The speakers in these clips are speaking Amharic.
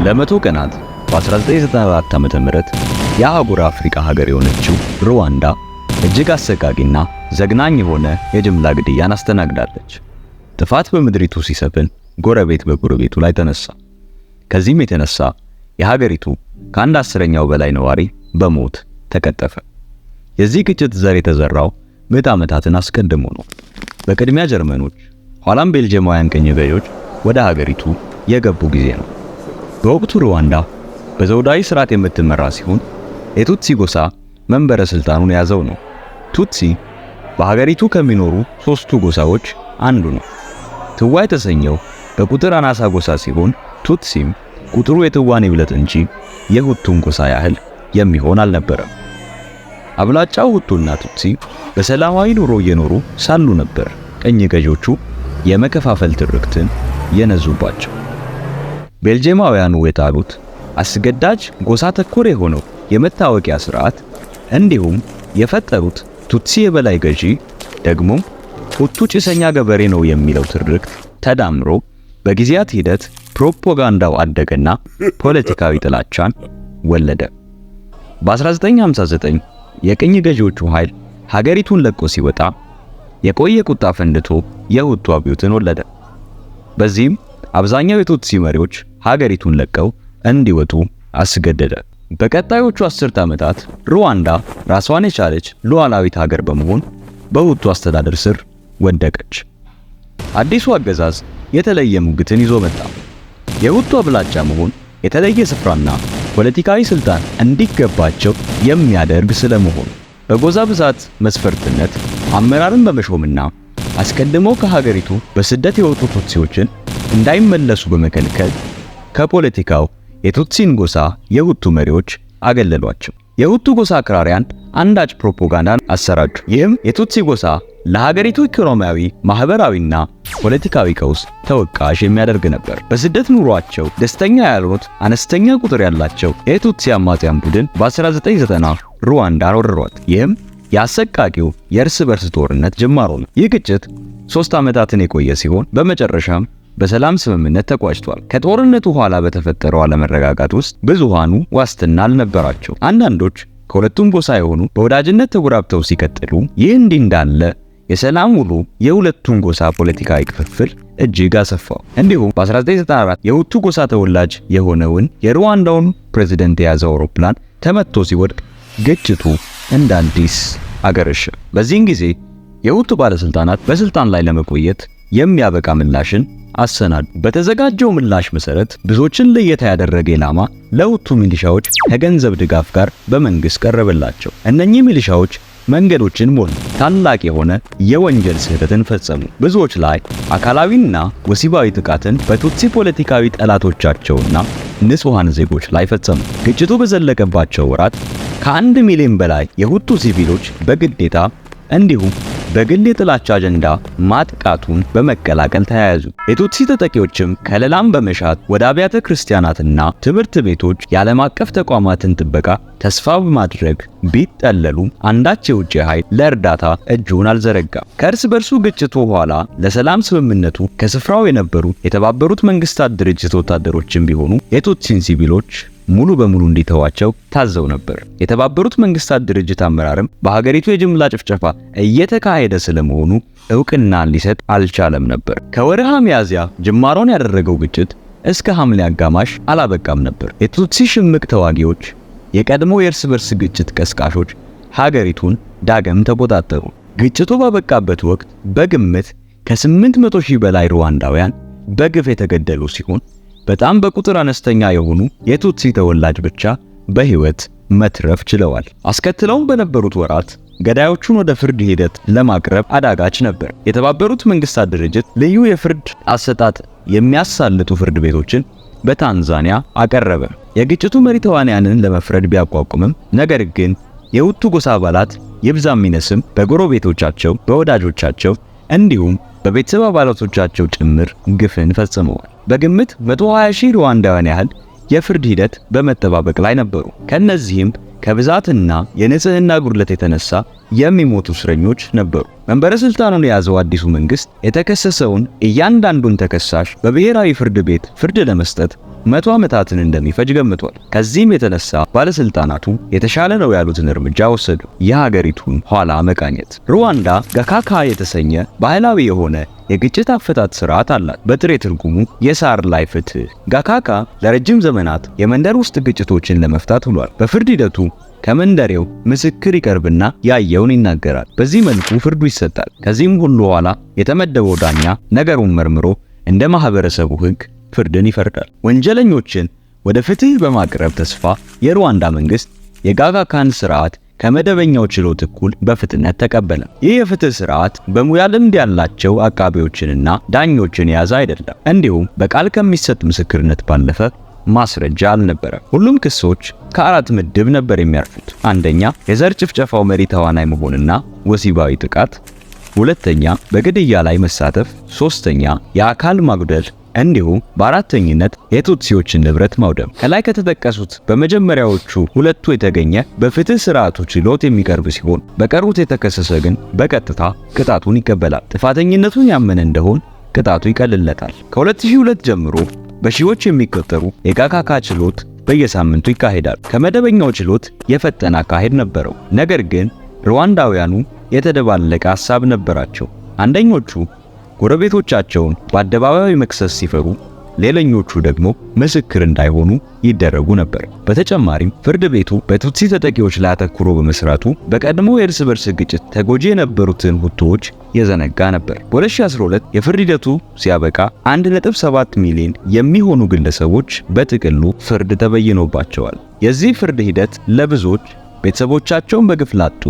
ለ100 ቀናት በ1994 ዓ.ም የአህጉረ አፍሪካ ሀገር የሆነችው ሩዋንዳ እጅግ አሰቃቂና ዘግናኝ የሆነ የጅምላ ግድያን አስተናግዳለች። ጥፋት በምድሪቱ ሲሰፍን ጎረቤት በጎረቤቱ ላይ ተነሳ። ከዚህም የተነሳ የሀገሪቱ ከአንድ አስረኛው በላይ ነዋሪ በሞት ተቀጠፈ። የዚህ ግጭት ዘር የተዘራው ምዕተ ዓመታትን አስቀድሞ ነው። በቅድሚያ ጀርመኖች፣ ኋላም ቤልጅየማውያን ቅኝ ገዢዎች ወደ ሀገሪቱ የገቡ ጊዜ ነው። በወቅቱ ሩዋንዳ በዘውዳዊ ስርዓት የምትመራ ሲሆን የቱትሲ ጎሳ መንበረ ስልጣኑን የያዘው ነው። ቱትሲ በሀገሪቱ ከሚኖሩ ሶስቱ ጎሳዎች አንዱ ነው። ትዋ የተሰኘው በቁጥር አናሳ ጎሳ ሲሆን ቱትሲም ቁጥሩ የትዋን ይብለጥ እንጂ የሁቱን ጎሳ ያህል የሚሆን አልነበረም። አብላጫው ሁቱና ቱትሲ በሰላማዊ ኑሮ እየኖሩ ሳሉ ነበር ቅኝ ገዢዎቹ የመከፋፈል ትርክትን የነዙባቸው። ቤልጅየማውያኑ የጣሉት አስገዳጅ ጎሳ ተኮር የሆነው የመታወቂያ ስርዓት እንዲሁም የፈጠሩት ቱትሲ የበላይ ገዢ ደግሞም ሁቱ ጭሰኛ ገበሬ ነው የሚለው ትርክት ተዳምሮ በጊዜያት ሂደት ፕሮፓጋንዳው አደገና ፖለቲካዊ ጥላቻን ወለደ። በ1959 የቅኝ ገዢዎቹ ኃይል ሀገሪቱን ለቆ ሲወጣ የቆየ ቁጣ ፈንድቶ የሁቱ አብዮትን ወለደ። በዚህም አብዛኛው የቱትሲ መሪዎች ሀገሪቱን ለቀው እንዲወጡ አስገደደ። በቀጣዮቹ አስርት ዓመታት ሩዋንዳ ራሷን የቻለች ሉዓላዊት ሀገር በመሆን በሁቱ አስተዳደር ስር ወደቀች። አዲሱ አገዛዝ የተለየ ሙግትን ይዞ መጣ። የሁቱ አብላጫ መሆን የተለየ ስፍራና ፖለቲካዊ ስልጣን እንዲገባቸው የሚያደርግ ስለመሆኑ በጎሳ ብዛት መስፈርትነት አመራርን በመሾምና አስቀድሞ ከሀገሪቱ በስደት የወጡ ቱትሲዎችን እንዳይመለሱ በመከልከል ከፖለቲካው የቱትሲን ጎሳ የሁቱ መሪዎች አገለሏቸው። የሁቱ ጎሳ አክራሪያን አንዳች ፕሮፓጋንዳን አሰራጩ። ይህም የቱትሲ ጎሳ ለሀገሪቱ ኢኮኖሚያዊ፣ ማህበራዊና ፖለቲካዊ ቀውስ ተወቃሽ የሚያደርግ ነበር። በስደት ኑሯቸው ደስተኛ ያልሆኑት አነስተኛ ቁጥር ያላቸው የቱትሲ አማጽያን ቡድን በ1990 ሩዋንዳን ወረሯት። ይህም የአሰቃቂው የእርስ በርስ ጦርነት ጅማሮ ነው። ይህ ግጭት 3 ዓመታትን የቆየ ሲሆን በመጨረሻም በሰላም ስምምነት ተቋጭቷል። ከጦርነቱ ኋላ በተፈጠረው አለመረጋጋት ውስጥ ብዙሃኑ ዋስትና አልነበራቸው። አንዳንዶች ከሁለቱም ጎሳ የሆኑ በወዳጅነት ተጎራብተው ሲቀጥሉ፣ ይህ እንዲህ እንዳለ የሰላም ውሉ የሁለቱን ጎሳ ፖለቲካዊ ክፍፍል እጅግ አሰፋው። እንዲሁም በ1994 የሁቱ ጎሳ ተወላጅ የሆነውን የሩዋንዳውን ፕሬዝደንት የያዘው አውሮፕላን ተመቶ ሲወድቅ ግጭቱ እንደ አዲስ አገረሸ። በዚህን ጊዜ የሁቱ ባለስልጣናት በስልጣን ላይ ለመቆየት የሚያበቃ ምላሽን አሰናዱ። በተዘጋጀው ምላሽ መሰረት ብዙዎችን ለየት ያደረገ ኢላማ ለሁቱ ሚሊሻዎች ከገንዘብ ድጋፍ ጋር በመንግስት ቀረበላቸው። እነኚህ ሚሊሻዎች መንገዶችን ሞሉ፣ ታላቅ የሆነ የወንጀል ስህተትን ፈጸሙ። ብዙዎች ላይ አካላዊና ወሲባዊ ጥቃትን በቱትሲ ፖለቲካዊ ጠላቶቻቸውና ንጹሐን ዜጎች ላይ ፈጸሙ። ግጭቱ በዘለቀባቸው ወራት ከ1 ሚሊዮን በላይ የሁቱ ሲቪሎች በግዴታ እንዲሁም በግል የጥላቻ አጀንዳ ማጥቃቱን በመቀላቀል ተያያዙ። የቱትሲ ተጠቂዎችም ከለላም በመሻት ወደ አብያተ ክርስቲያናትና ትምህርት ቤቶች የዓለም አቀፍ ተቋማትን ጥበቃ ተስፋ በማድረግ ቢጠለሉ አንዳች የውጭ ኃይል ለእርዳታ እጁን አልዘረጋም። ከእርስ በርሱ ግጭቱ በኋላ ለሰላም ስምምነቱ ከስፍራው የነበሩ የተባበሩት መንግስታት ድርጅት ወታደሮችም ቢሆኑ የቱትሲን ሲቪሎች ሙሉ በሙሉ እንዲተዋቸው ታዘው ነበር። የተባበሩት መንግስታት ድርጅት አመራርም በሀገሪቱ የጅምላ ጭፍጨፋ እየተካሄደ ስለመሆኑ እውቅና ሊሰጥ አልቻለም ነበር። ከወርሃ ሚያዝያ ጅማሮን ያደረገው ግጭት እስከ ሐምሌ አጋማሽ አላበቃም ነበር። የቱትሲ ሽምቅ ተዋጊዎች፣ የቀድሞ የእርስ በርስ ግጭት ቀስቃሾች ሀገሪቱን ዳግም ተቆጣጠሩ። ግጭቱ ባበቃበት ወቅት በግምት ከ800 ሺህ በላይ ሩዋንዳውያን በግፍ የተገደሉ ሲሆን በጣም በቁጥር አነስተኛ የሆኑ የቱትሲ ተወላጅ ብቻ በህይወት መትረፍ ችለዋል። አስከትለውም በነበሩት ወራት ገዳዮቹን ወደ ፍርድ ሂደት ለማቅረብ አዳጋች ነበር። የተባበሩት መንግስታት ድርጅት ልዩ የፍርድ አሰጣጥ የሚያሳልጡ ፍርድ ቤቶችን በታንዛኒያ አቀረበ። የግጭቱ መሪ ተዋንያንን ለመፍረድ ቢያቋቁምም ነገር ግን የሁቱ ጎሳ አባላት ይብዛም ይነስም በጎረቤቶቻቸው፣ በወዳጆቻቸው እንዲሁም በቤተሰብ አባላቶቻቸው ጭምር ግፍን ፈጽመዋል። በግምት 120 ሺህ ሩዋንዳውያን ያህል የፍርድ ሂደት በመጠባበቅ ላይ ነበሩ። ከነዚህም ከብዛትና የንጽህና ጉድለት የተነሳ የሚሞቱ እስረኞች ነበሩ። መንበረ ስልጣኑን የያዘው አዲሱ መንግስት የተከሰሰውን እያንዳንዱን ተከሳሽ በብሔራዊ ፍርድ ቤት ፍርድ ለመስጠት 100 ዓመታትን እንደሚፈጅ ገምቷል። ከዚህም የተነሳ ባለስልጣናቱ የተሻለ ነው ያሉትን እርምጃ ወሰዱ። የሀገሪቱን ኋላ መቃኘት። ሩዋንዳ ጋካካ የተሰኘ ባህላዊ የሆነ የግጭት አፈታት ስርዓት አላት። በጥሬ ትርጉሙ የሳር ላይ ፍትህ። ጋካካ ለረጅም ዘመናት የመንደር ውስጥ ግጭቶችን ለመፍታት ውሏል። በፍርድ ሂደቱ ከመንደሬው ምስክር ይቀርብና ያየውን ይናገራል። በዚህ መልኩ ፍርዱ ይሰጣል። ከዚህም ሁሉ ኋላ የተመደበው ዳኛ ነገሩን መርምሮ እንደ ማህበረሰቡ ሕግ ፍርድን ይፈርዳል። ወንጀለኞችን ወደ ፍትህ በማቅረብ ተስፋ የሩዋንዳ መንግስት የጋካካን ስርዓት ከመደበኛው ችሎት እኩል በፍጥነት ተቀበለ። ይህ የፍትህ ስርዓት በሙያ ልምድ ያላቸው አቃቢዎችንና ዳኞችን የያዘ አይደለም። እንዲሁም በቃል ከሚሰጥ ምስክርነት ባለፈ ማስረጃ አልነበረም። ሁሉም ክሶች ከአራት ምድብ ነበር የሚያርፉት። አንደኛ፣ የዘር ጭፍጨፋው መሪ ተዋናይ መሆንና ወሲባዊ ጥቃት፣ ሁለተኛ፣ በግድያ ላይ መሳተፍ፣ ሶስተኛ፣ የአካል ማጉደል እንዲሁም በአራተኝነት የቱትሲዎችን ንብረት ማውደም። ከላይ ከተጠቀሱት በመጀመሪያዎቹ ሁለቱ የተገኘ በፍትህ ስርዓቱ ችሎት የሚቀርብ ሲሆን በቀሩት የተከሰሰ ግን በቀጥታ ቅጣቱን ይቀበላል። ጥፋተኝነቱን ያመነ እንደሆን ቅጣቱ ይቀልለታል። ከ2002 ጀምሮ በሺዎች የሚቆጠሩ የጋካካ ችሎት በየሳምንቱ ይካሄዳል። ከመደበኛው ችሎት የፈጠነ አካሄድ ነበረው። ነገር ግን ሩዋንዳውያኑ የተደባለቀ ሐሳብ ነበራቸው። አንደኞቹ ጎረቤቶቻቸውን በአደባባይ መክሰስ ሲፈሩ፣ ሌላኞቹ ደግሞ ምስክር እንዳይሆኑ ይደረጉ ነበር። በተጨማሪም ፍርድ ቤቱ በቱትሲ ተጠቂዎች ላይ አተኩሮ በመስራቱ በቀድሞ የእርስ በርስ ግጭት ተጎጂ የነበሩትን ሁቱዎች የዘነጋ ነበር። በ2012 የፍርድ ሂደቱ ሲያበቃ 1.7 ሚሊዮን የሚሆኑ ግለሰቦች በጥቅሉ ፍርድ ተበይኖባቸዋል። የዚህ ፍርድ ሂደት ለብዙዎች ቤተሰቦቻቸውን በግፍ ላጡ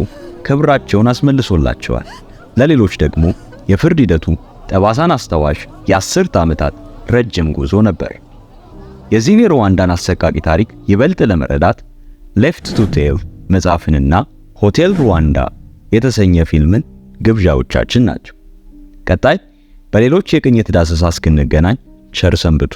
ክብራቸውን አስመልሶላቸዋል። ለሌሎች ደግሞ የፍርድ ሂደቱ ጠባሳን አስታዋሽ የ10 ዓመታት ረጅም ጉዞ ነበር። የዚህን የሩዋንዳን አሰቃቂ ታሪክ ይበልጥ ለመረዳት Left to Tell መጽሐፍንና ሆቴል ሩዋንዳ የተሰኘ ፊልምን ግብዣዎቻችን ናቸው። ቀጣይ በሌሎች የቅኝት ዳሰሳ እስክንገናኝ ቸር ሰንብቱ።